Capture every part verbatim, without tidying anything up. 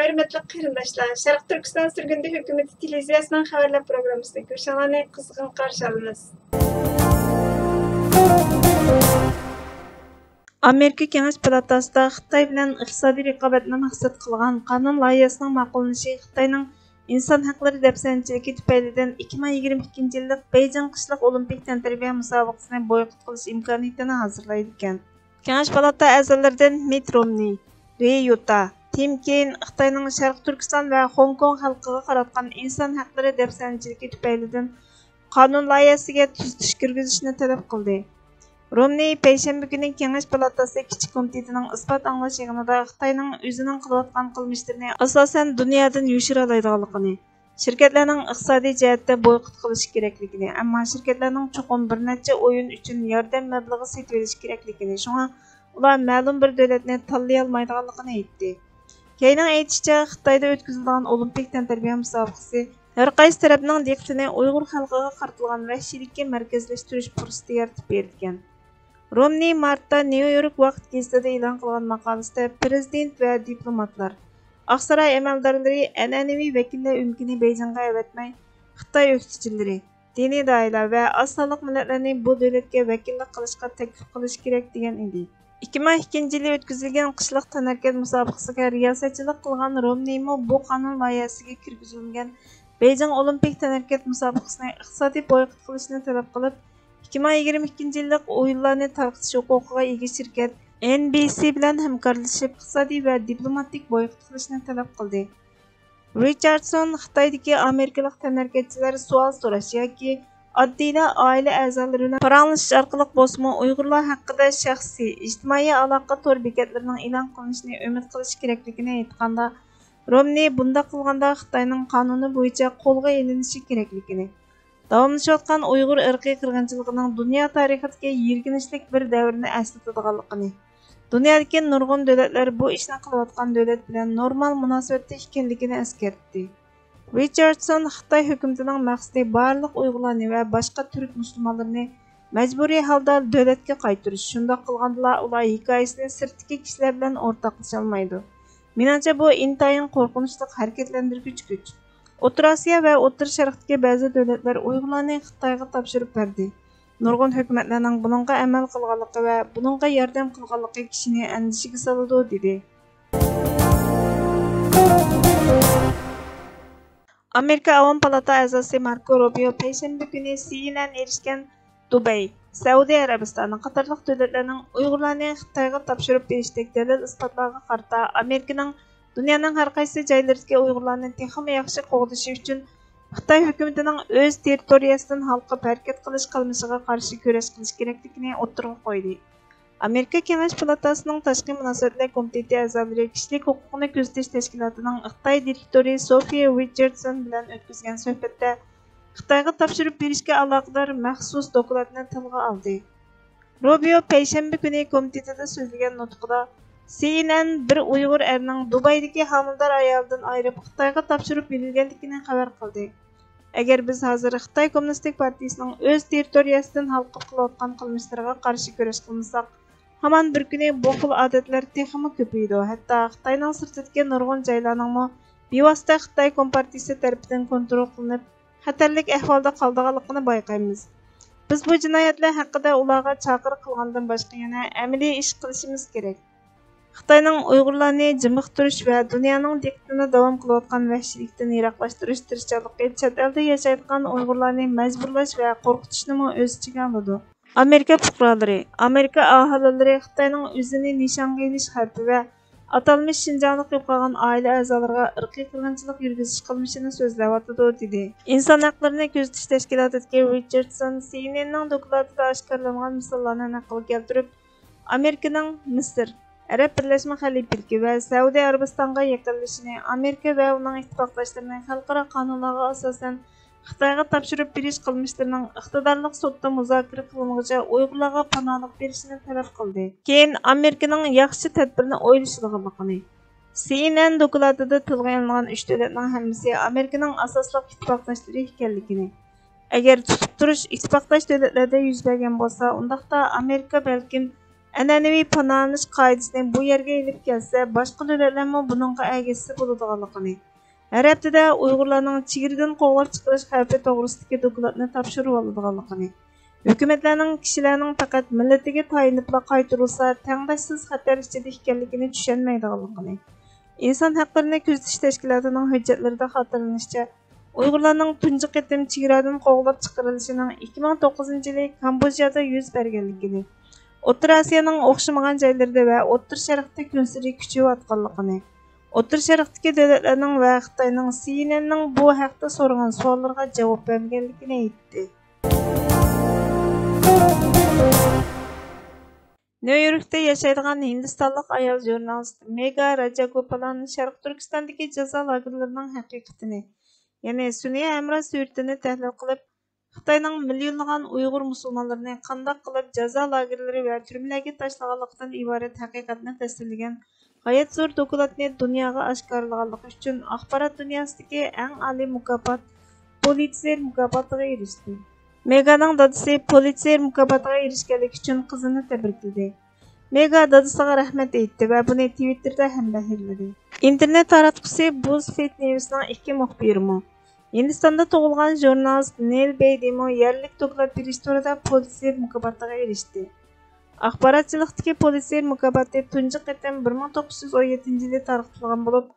ھۆرمەتلىك قېرىنداشلار، شەرقىي تۈركىستان سۈرگۈندە ھۆكۈمىتى تېلېۋىزىيەسىنىڭ خەۋەرلەر پروگراممىسىنى كۆرۈشۈڭلارنى قىزغىن قارشى ئالىمىز. ئامېرىكا كېڭەش پالاتاسىدا خىتاي بىلەن ئىقتىسادىي رىقابەتنى مەقسەت قىلغان قانۇن لايىھەسىنىڭ ماقۇللىنىشى خىتاينىڭ ئىنسان ھەقلىرى دەپسەندىچىلىكى تۈپەيلىدىن ئىككى مىڭ يىگىرمە ئىككىنچى يىللىق بېيجىڭ قىشلىق ئولىمپىك تەنتەربىيە مۇسابىقىسىنى بويكوت قىلىش ئىمكانىيىتىنى ھازىرلايدىكەن. كېڭەش پالاتا ئەزالىرىدىن مىت رومنى، رېي يۇتا، تىم كېين خىتاينىڭ شەرقىي تۈركىستان ۋە خوڭكوڭ خەلقىگە قاراتقان ئىنسان ھەقلىرى دەپسەندىچىلىكى تۈپەيلىدىن قانۇن لايىھەسىگە تۈزىتىش كىرگۈزۈشنى تەلەپ قىلدى. رومنى پەيشەنبە كۈنى كېڭەش پالاتاسى كىچىك كومىتېتىنىڭ ئىسپات ئاڭلاش يىغىنىدا خىتاينىڭ ئۆزىنىڭ قىلىۋاتقان قىلمىشلىرىنى ئاساسەن دۇنيادىن يوشۇرالايدىغانلىقىنى، شىركەتلەرنىڭ ئىقتىسادىي جەھەتتە بويكوت قىلىشى كېرەكلىكىنى، ئەمما شىركەتلەرنىڭ چوقۇم بىر نەچچە ئويۇن ئۈچۈن ياردەم مەبلىغى سېتىۋېلىشى كېرەكلىكىنى، شۇڭا ئۇلار مەلۇم بىر دۆلەتنى تاللىيالمايدىغانلىقىنى ئېيتتى. كېينىڭ ئېيتىشىچە، خىتايدا ئۆتكۈزۈلىدىغان ئولىمپىك تەنتەربىيە مۇسابىقىسى ھەر قايسى تەرەپنىڭ دىققىتىنى ئۇيغۇر خەلقىگە قارىتىلغان ۋەھشىيلىككە مەركەزلەشتۈرۈش پۇرسىتى يارىتىپ بېرىدىكەن. رومنى مارتتا نيۇ يورك ۋاقىت گېزىتىدە ئېلان قىلغان ماقالىسىدە، پىرېزىدېنت ۋە دىپلوماتلار، ئاقساراي ئەمەلدارلىرى ئەنئەنىۋى ۋەكىللەر ئۆمىكىنى بېيجىڭغا ئەۋەتمەي، خىتاي ئۆكتىچىلىرى، دىنىي دائىرىلەر ۋە ئاز سانلىق مىللەتلەرنى بۇ دۆلەتكە ۋەكىللىك قىلىشقا تەكلىپ قىلىشى كېرەك، دېگەن ئىدى. ئىككى مىڭ ئىككىنچى يىلى ئۆتكۈزۈلگەن قىشلىق تەنھەرىكەت مۇسابىقىسىگە رىياسەتچىلىك قىلغان رومنىمۇ بۇ قانۇن لايىھەسىگە كىرگۈزۈلگەن بېيجىڭ ئولىمپىك تەنھەرىكەت مۇسابىقىسىنى ئىقتىسادىي بويكوت قىلىشنى تەلەپ قىلىپ، ئىككى مىڭ يىگىرمە ئىككىنچى يىللىق ئويۇنلارنى تارقىتىش ھوقۇقىغا ئىگە شىركەت ئېن بى سى بىلەن ھەمكارلىشىپ، ئىقتىسادىي ۋە دىپلوماتىك بويكوت قىلىشنى تەلەپ قىلدى. رىچاردسون خىتايدىكى ئامېرىكىلىق تەنھەرىكەتچىلەر سوئال سوراش ياكى ئاددىيلا ئائىلە ئەزالىرى بىلەن پاراڭلىشىش ئارقىلىق بولسىمۇ، ئۇيغۇرلار ھەققىدە شەخسىي، ئىجتىمائىي ئالاقە تور بېكەتلىرىنىڭ ئېلان قىلىنىشىنى ئۈمىد قىلىش كېرەكلىكىنى ئېيتقاندا، رومنى بۇنداق قىلغاندا خىتاينىڭ قانۇنى بويىچە قولغا ئېلىنىشى كېرەكلىكىنى، داۋاملىشىۋاتقان ئۇيغۇر ئىرقىي قىرغىنچىلىقىنىڭ دۇنيا تارىخىدىكى يىرگىنچلىك بىر دەۋرنى ئەسلىتىدىغانلىقىنى، دۇنيادىكى نۇرغۇن دۆلەتلەر بۇ ئىشنى قىلىۋاتقان دۆلەت بىلەن نورمال مۇناسىۋەتتە ئىكەنلىكىنى ئەسكەرتتى. رىچاردسون خىتاي ھۆكۈمىتىنىڭ مەقسىتى بارلىق ئۇيغۇرلارنى ۋە باشقا تۈرك مۇسۇلمانلىرىنى مەجبۇرىي ھالدا دۆلەتكە قايتۇرۇش، شۇنداق قىلغاندىلا ئۇلار ھېكايىسىنى سىرتتىكى كىشىلەر بىلەن ئورتاقلىشالمايدۇ. مېنىڭچە، بۇ ئىنتايىن قورقۇنچلۇق ھەرىكەتلەندۈرگۈچ كۈچ. ئوتتۇرا ئاسىيا ۋە ئوتتۇرا شەرقتىكى بەزى دۆلەتلەر ئۇيغۇرلارنى خىتايغا تاپشۇرۇپ بەردى. نۇرغۇن ھۆكۈمەتلەرنىڭ بۇنىڭغا ئەمەل قىلغانلىقى ۋە بۇنىڭغا ياردەم قىلغانلىقى كىشىنى ئەندىشىگە سالىدۇ، دېدى. ئامېرىكا ئاۋام پالاتا ئەزاسى ماركو روبىيو پەيشەنبە كۈنى سى ئېن ئېن ئېرىشكەن دۇبەي، سەئۇدى ئەرەبىستانى قاتارلىق دۆلەتلەرنىڭ ئۇيغۇرلارنى خىتايغا تاپشۇرۇپ بېرىشتەك دەلىل-ئىسپاتلارغا قارىتا ئامېرىكىنىڭ دۇنيانىڭ ھەر قايسى جايلىرىدىكى ئۇيغۇرلارنى تېخىمۇ ياخشى قوغدىشى ئۈچۈن خىتاي ھۆكۈمىتىنىڭ ئۆز تېررىتورىيەسىدىن ھالقىپ ھەرىكەت قىلىش قىلمىشىغا قارشى كۈرەش قىلىش كېرەكلىكىنى ئوتتۇرىغا قويدى. ئامېرىكا كېڭەش پالاتاسىنىڭ تاشقى مۇناسىۋەتلەر كومىتېتى ئەزالىرى كىشىلىك ھوقۇقنى كۆزىتىش تەشكىلاتىنىڭ خىتاي دىرېكتورى سوفىيە رىچاردسون بىلەن ئۆتكۈزگەن سۆھبەتتە، خىتايغا تاپشۇرۇپ بېرىشكە ئالاقىدار مەخسۇس دوكلاتنى تىلغا ئالدى. روبىيو پەيشەنبە كۈنى كومىتېتىدا سۆزلىگەن نۇتقىدا، سى ئېن ئېن بىر ئۇيغۇر ئەرنىڭ دۇبايدىكى ھامىلىدار ئايالىدىن ئايرىپ، خىتايغا تاپشۇرۇپ بېرىلگەنلىكىنى خەۋەر قىلدى. ئەگەر بىز ھازىر خىتاي كوممۇنىستىك پارتىيىسىنىڭ ئۆز تېررىتورىيەسىدىن ھالقىپ قىلىۋاتقان قىلمىشلىرىغا قارشى كۈرەش قىلمىساق، ھامان بىر كۈنى بۇ خىل ئادەتلەر تېخىمۇ كۆپىيىدۇ، ھەتتا خىتاينىڭ سىرتىدىكى نۇرغۇن جايلارنىڭمۇ بىۋاسىتە خىتاي كومپارتىيىسى تەرىپىدىن كونترول قىلىنىپ، خەتەرلىك ئەھۋالدا قالىدىغانلىقىنى بايقايمىز. بىز بۇ جىنايەتلەر ھەققىدە ئۇلارغا چاقىرىق قىلغاندىن باشقا يەنە ئەمەلىي ئىش قىلىشىمىز كېرەك. خىتاينىڭ ئۇيغۇرلارنى جىمىقتۇرۇش ۋە دۇنيانىڭ دىققىتىنى داۋام قىلىۋاتقان ۋەھشىيلىكتىن يىراقلاشتۇرۇش تىرىشچانلىقى چەت ئەلدە ياشايدىغان ئۇيغۇرلارنى مەجبۇرلاش ۋە قورقۇتۇشنىمۇ ئۆز ئىچىگە ئالىدۇ. ئامېرىكا پۇقرالىرى، ئامېرىكا ئاھالىلىرى خىتاينىڭ ئۆزىنى نىشانغا ئېلىش خەۋپى ۋە ئاتالمىش شىنجاڭلىق يوقالغان ئائىلە ئەزالىرىغا ئىرقىي قىرغىنچىلىق يۈرگۈزۈش قىلمىشىنى سۆزلەۋاتىدۇ، دېدى. ئىنسان ھەقلىرىنى كۆزىتىش تەشكىلاتىدىكى رىچاردسون سى ئېن ئېننىڭ دوكلاتىدا ئاشكارىلانغان مىساللارنى نەقىل كەلتۈرۈپ، ئامېرىكىنىڭ مىسىر، ئەرەب بىرلەشمە خەلىپىلىكى ۋە سەئۇدى ئەرەبىستانغا يېقىنلىشىشىنى، ئامېرىكا ۋە ئۇنىڭ ئىتتىپاقداشلىرىنى خەلقئارا قانۇنلارغا ئاساسەن خىتايغا تاپشۇرۇپ بېرىش قىلمىشلىرىنىڭ ئىقتىدارلىق سوتتا مۇزاكىرە قىلىنغۇچە ئۇيغۇرلارغا پاناھلىق بېرىشىنى تەلەپ قىلدى. كېيىن ئامېرىكىنىڭ ياخشى تەدبىرنى ئويلىشىدىغانلىقىنى، سى ئېن ئېن دوكلاتىدا تىلغا ئېلىنغان ئۈچ دۆلەتنىڭ ھەممىسى ئامېرىكىنىڭ ئاساسلىق ئىتتىپاقداشلىرى ئىكەنلىكىنى، ئەگەر تۇتۇپ تۇرۇش ئىتتىپاقداش دۆلەتلەردە يۈز بەرگەن بولسا، ئۇنداقتا ئامېرىكا بەلكىم ئەنئەنىۋى پاناھلىنىش قائىدىسىنى بۇ يەرگە ئېلىپ كەلسە، باشقا دۆلەتلەرمۇ بۇنىڭغا ئەگەشسە بولىدىغانلىقىنى، ھەر ھەپتىدە ئۇيغۇرلارنىڭ چېگرىدىن قوغلاپ چىقىرىش خەۋپى توغرىسىدىكى دوكلاتنى تاپشۇرۇۋالىدىغانلىقىنى، ھۆكۈمەتلەرنىڭ كىشىلەرنىڭ پەقەت مىللىتىگە تايىنىپلا قايتۇرۇلسا، تەڭداشسىز خەتەر ئىچىدە ئىكەنلىكىنى چۈشەنمەيدىغانلىقىنى، ئىنسان ھەقلىرىنى كۆزىتىش تەشكىلاتىنىڭ ھۆججەتلىرىدە خاتىرىلىنىشىچە، ئۇيغۇرلارنىڭ تۇنجى قېتىم چېگرادىن قوغلاپ چىقىرىلىشىنىڭ ئىككى مىڭ توققۇزىنچى يىلى كامبودژادا يۈز بەرگەنلىكىنى، ئوتتۇرا ئاسىيانىڭ ئوخشىمىغان جايلىرىدا ۋە ئوتتۇرا شەرقتە كۈنسېرى كۈچىيىۋاتقانلىقىنى، ئوتتۇرا شەرقتىكى دۆلەتلەرنىڭ ۋە خىتاينىڭ سى ئېن ئېننىڭ بۇ ھەقتە سورىغان سوئاللىرىغا جاۋاب بەرمىگەنلىكىنى ئېيتتى. نيۇ يوركتا ياشايدىغان ھىندىستانلىق ئايال ژۇرنالىست مېگا راجاگوپالان شەرقىي تۈركىستاندىكى جازا لاگېرلىرىنىڭ ھەقىقىتىنى، يەنى سۈنئىي ھەمراھ سۈرىتىنى تەھلىل قىلىپ، خىتاينىڭ مىليونلىغان ئۇيغۇر مۇسۇلمانلىرىنى قانداق قىلىپ جازا لاگېرلىرى ۋە تۈرمىلەرگە تاشلىغانلىقىدىن ئىبارەت ھەقىقەتنى تەسۋىرلىگەن غايەت زور دوكلاتنى دۇنياغا ئاشكارىلىغانلىقى ئۈچۈن ئاخبارات دۇنياسىدىكى ئەڭ ئالىي مۇكاپات پۇلىتسېر مۇكاپاتىغا ئېرىشتى. مېگانىڭ دادىسى پۇلىتسېر مۇكاپاتىغا ئېرىشكەنلىكى ئۈچۈن قىزىنى تەبرىكلىدى. مېگا دادىسىغا رەھمەت ئېيتتى ۋە بۇنى تىۋىتتېردا ھەمبەھىرلىدى. ئىنتېرنېت تاراتقۇسى بۇز فېيت نيۇسنىڭ ئىككى مۇخبىرىمۇ، ھىندىستاندا تۇغۇلغان ژۇرنالىست نېيل بېيدىمۇ يەرلىك دوكلات بېرىش تورىدا پۇلىتسېر مۇكاپاتىغا ئېرىشتى. ئاخباراتچىلىقتىكى پۇلىتسېر مۇكاپاتى تۇنجى قېتىم بىر مىڭ توققۇز يۈز ئون يەتتىنچى يىلى تارقىتىلغان بولۇپ،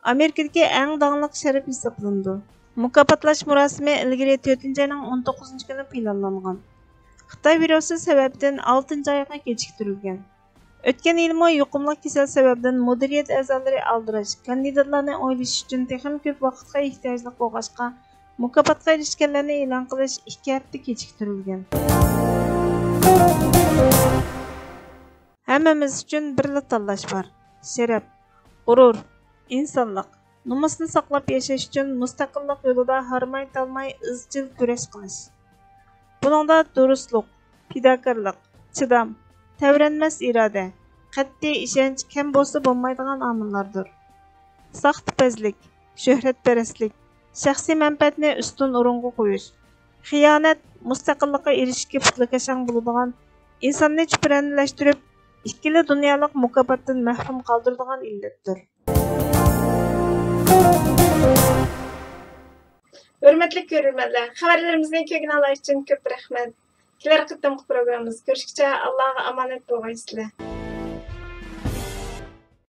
ئامېرىكىدىكى ئەڭ داڭلىق شەرەپ ھېسابلىنىدۇ. مۇكاپاتلاش مۇراسىمى ئىلگىرى تۆتىنچى ئاينىڭ ئون توققۇزىنچى كۈنى پىلانلانغان. خىتاي ۋىرۇسى سەۋەبىدىن ئالتىنچى ئايغا كېچىكتۈرۈلگەن. ئۆتكەن يىلمۇ يۇقۇملۇق كېسەل سەۋەبىدىن مۇدىرىيەت ئەزالىرى ئالدىراش، كاندىداتلارنى ئويلىشىش ئۈچۈن تېخىمۇ كۆپ ۋاقىتقا ئېھتىياجلىق بولغاچقا، مۇكاپاتقا ئېرىشكەنلەرنى ئېلان قىلىش ئىككى ھەپتە كېچىكتۈرۈلگەن. ھەممىمىز ئۈچۈن بىرلا تاللاش بار، شەرەپ، غۇرۇر، ئىنسانلىق، نومۇسنى ساقلاپ ياشاش ئۈچۈن مۇستەقىللىق يولىدا ھارماي-تالماي ئىزچىل كۈرەش قىلىش. بۇنىڭدا دۇرۇسلۇق، پىداكارلىق، چىدام، تەۋرەنمەس ئىرادە، قەتئىي ئىشەنچ كەم بولسا بولمايدىغان ئامىللاردۇر. ساختىپەزلىك، شۆھرەتپەرەسلىك، شەخسىي مەنپەئەتنى ئۈستۈن ئورۇنغا قويۇش، خىيانەت، مۇستەقىللىققا ئېرىشىشكە پۇتلىكاشاڭ بولىدىغان، ئىنساننى چۈپرەنلەشتۈرۈپ، ئىككىلا دۇنيالىق مۇكاپاتتىن مەھرۇم قالدۇرىدىغان ئىللەتتۇر. ھۆرمەتلىك كۆرۈرمەنلەر، خەۋەرلىرىمىزنى كۆرگىنىڭلار ئۈچۈن كۆپ رەھمەت. كېلەر قېتىمقى پروگراممىمىزدا كۆرۈشكىچە ئاللاغا ئامانەت بولغايسىلەر.